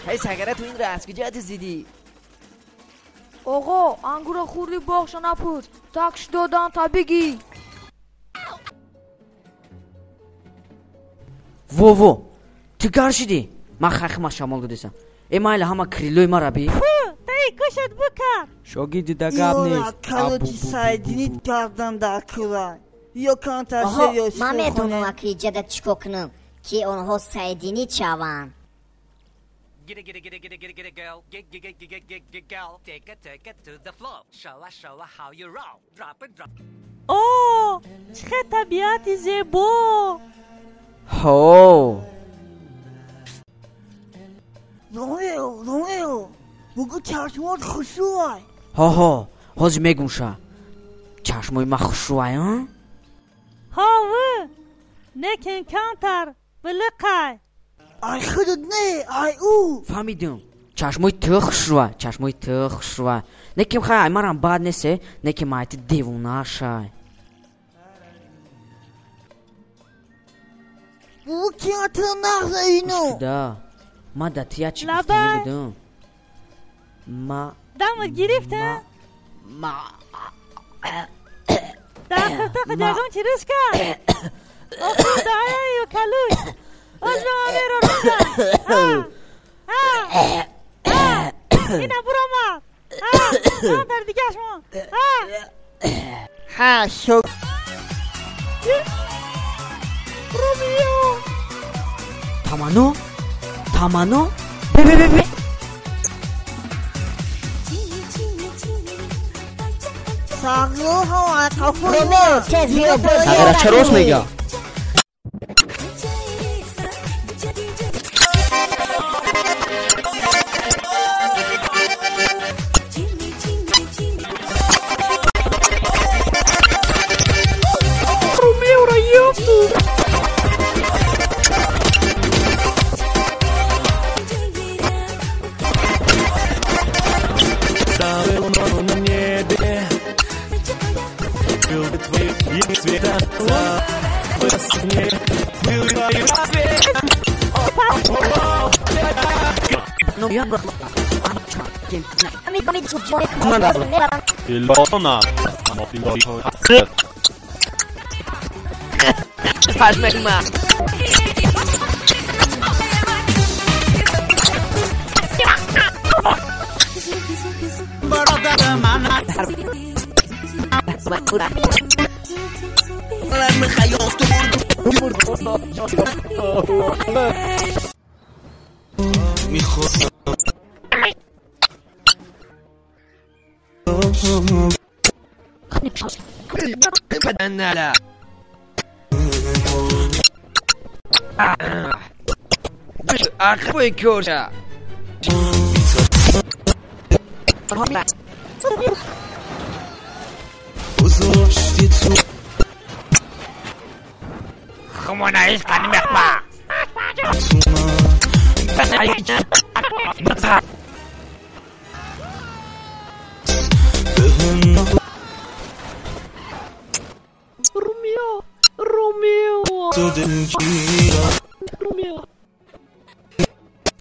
Ҳай сагара, ту инро аз куҷо дуздидӣ? Оғо, ангура хурди боғша напурс, такш додан та бигӣ. Во, во, ту гар шидӣ? Ман хахма шамол додесам. Э, майла, ҳама крилои мара би. Фу, таи гӯшат бикар. Шогирди да гап нест. Короче, соединить кардан дар кура. Ё камтар Оҳо, ман медонам, аки иҷада чӣ кор кунам, ки онҳо соединить шаванд. Get it, get it, get it, get it, get it, get it, girl. Get, get, get, get, get, get, girl. Take it, take it to the floor. Show us, show us how you roll. Drop it, drop. О, чӣ хел табиати зебо! Ҳо. Ромео, Ромео, бугӯ чашмот хушрӯай. Ҳо, ҳо, ҳозир мегумша. Чашмои ман хушрӯай, а? Ҳову, лекин камтар билиқай. Ай худат не, ай ӯ. Фаҳмидам. Чашмои ту хушрӯай, чашмои ту хушрӯай. Лекин хай, ай марам бад несе, лекин май ту девонашай. Бугӯ киятро нағза ино. Да. Ма да тия чӣ Лабай. гуфтанӣ будам? Ма Дамат гирифта? Ма Дар қилтиқи ягон чӣ рӯз кард? Охир дааяю калуш. Оз ба ман мерорам. Ҳа, ҳа, ҳа, ина буромад. Ҳа, камтар дигаш мон. Ҳа. Ҳа, шо. Ромео. Таманно? Таманно? Бе, бе, бе, бе. Сағло ҳам қафои Ромео, тез биё, боз Сагара ча рост мега? Ромеоро ёфту. На небе твои цвета во сне. Ну, я Илона. Пашмак ма. Ахвой кёрша. Ромео, Ромео, Ромео.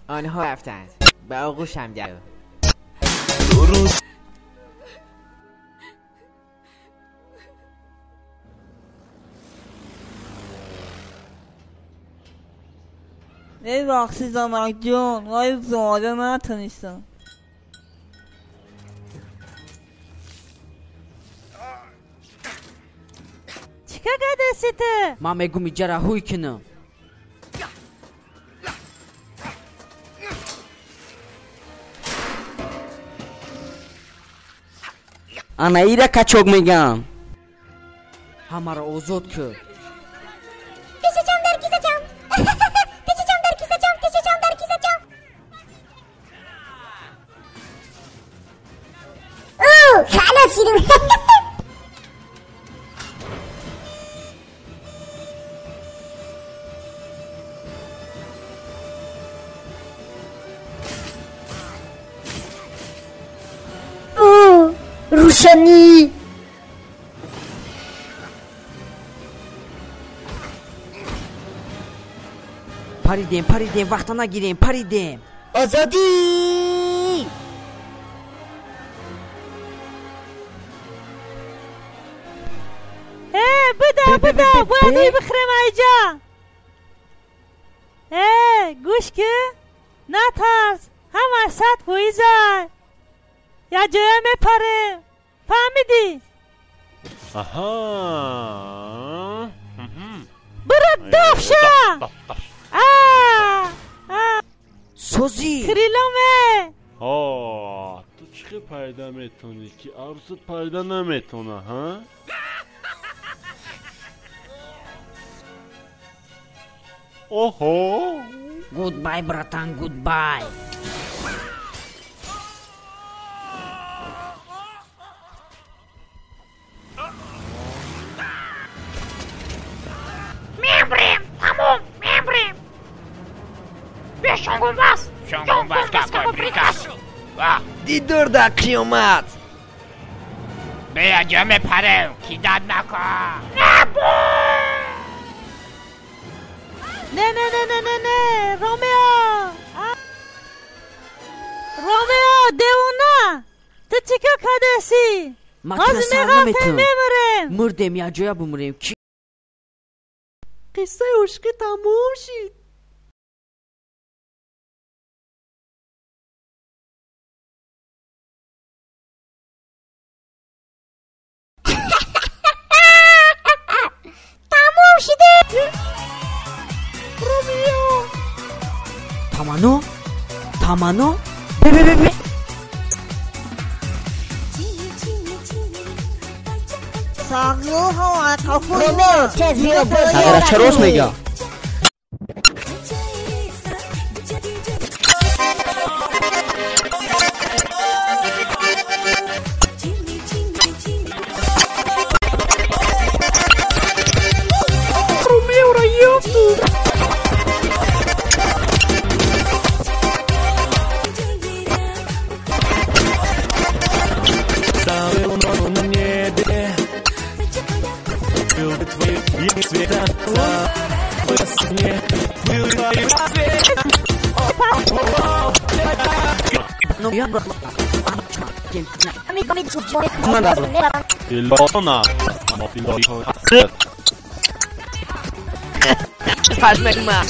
آنها رفتند. به آغوشم در. Бебахшид, замакҷон, вале зода натонистам. Чӣ кор кардасӣ ту? Ман мегум иҷара ҳуй кунам. Ана ира качок мегам. Ҳамаро озод кун. Кисачам дар кисачам. Кисачам дар кисачам, кисачам дар кисачам. Ӯ, халос шидем. Ӯ, рӯшанӣ. Паридем, паридем, вақта нагирем, паридем. Озодӣ! Э, буда, буда, бояд ӯй бихӯрем айҷа. Э, гӯш ки, натарс, ҳамаш 100%. Якҷоя мепарем. Фаҳмидӣ? Аҳа. Буро дафша! А! Созӣ! Криломе! Ҳо, ту чӣ хел пайда метонӣ, ки арӯсат пайда наметона, ҳа? Оҳо! Goodbye, братан, goodbye. Мемрем, тамом, мемрем. Бе шонгунбас, шонгунбас какой приказ? Дидор дар қиёмат. Бе ҷо мепарем, кидат накун. Набо! Не, не, не, не, не, не, Ромео! Ромео, девона! Ту чӣ кор кардасӣ? Ма Ҳозир тура сар меғалтем, наметавонам. мемирем. Мурдем, якҷоя бумурем. Ки Қиссаи ошиқӣ тамом шид. Тамом шиде. Ромео! Таманно? Таманно? Бе, бе, бе, бе. Ромео, тез биё, боз. Агара ча рост мега? Ромеоро ёфту! Забыл на небе. Был твой света. Во сне. Был твой свет. Ну, я Илона. Пашмакма.